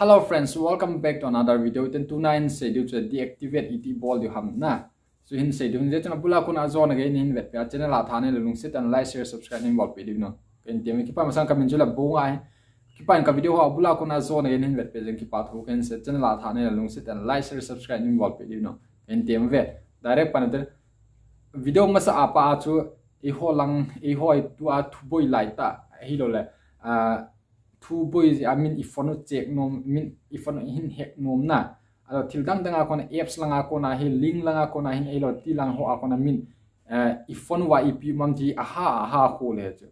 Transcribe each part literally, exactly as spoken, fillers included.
Hello friends, welcome back to another video. Ten tuna hin sei diu chu deactivate iti bol diu ham na. Chu hin sei diu hin, je chun abula kona ajona gei nahin vetpeh a, channel a thaneile lungset tah in like, share, subscribe nahin bolpeh diu no. Kahin tem, kipa masang kamin chu Labonga ahi. Kipa in ka video ho abula kona ajona gei nahin vetpeh jeh in kipa thu kahin sei. Channel a thaneile lungset tah in like, share, subscribe nahin bolpeh diu no. Kahin tem ve. Direct pan te. Video masa a pa a chu eiho lang, eiho tua thuboi lai tah, ahiloule, ah, thuboi jeh a min i phone u check nom, min i phone u hin hack nom na. Ahilou thil dang dang a kona, apps langa kona hin, link langa kona hin, ahilou ti lang ho a kona min, eh, i phone uva ipi um am ti aha, aha khol e chu.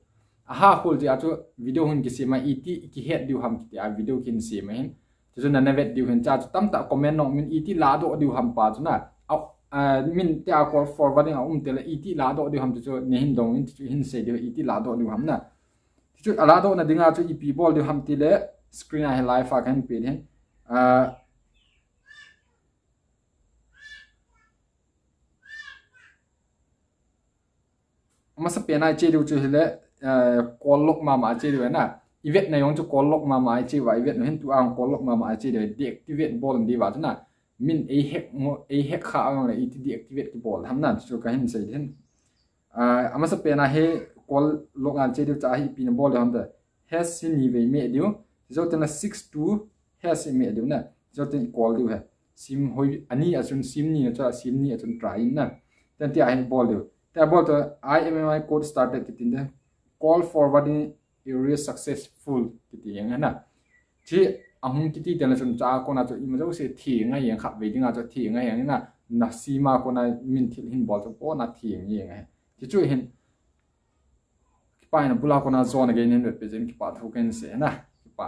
Aha khol jeh a chu video hin kisem a, iti kihet diu ham kiti a video kihin sem ahin. Chuchu nana vet diu hin, chua chu tamtah comment nong min iti ladoh diu ham pa chu na. A, a, min tia call forwarding a um tile iti ladoh diu ham chuchu nahin dong in, chuchu hin sei diu iti ladoh diu ham na. Chuchu aladohna dinga chu ipi bol diu ham tile screen a hi live a kahin pe ding. A, Amasapen a iche diu chu hile, eh, call log mama a che diu na. Ivetna jong chu call log mama a iche uva, ivetna hin tua call log mama a che diu, deactivate bol diuva chu na. Min ei hack mo, ei hack kha a jongle iti deactivate kibol ham na, chu kahin sei ding. Ah, amasapen a hi call log a che diu chu ahi ipi nabol diu ham tile. Hash hi ni vei meh diu. Jou teng le six two hash hi meh diu na. Jou teng i call diu hi. Sim hoi ani a chun sim ni na chu, sim ni a chun try in na. Then tia hi bol diu. Tia bol teng le I M M I code started kiti in te. Call forwarding error successful kiti jeng na. Chu ahung kiti teng le chun chua kona chu ima jouse thi ngai jeng, khatvei dinga chu thi ngai jeng na. Na sim a kona min thil hin bol chu pona thi jeng ahi. Chuchu hin kipa in abula kona ajona gei nahin vetpeh jeh in kipa thu kahin sei na. Kipa.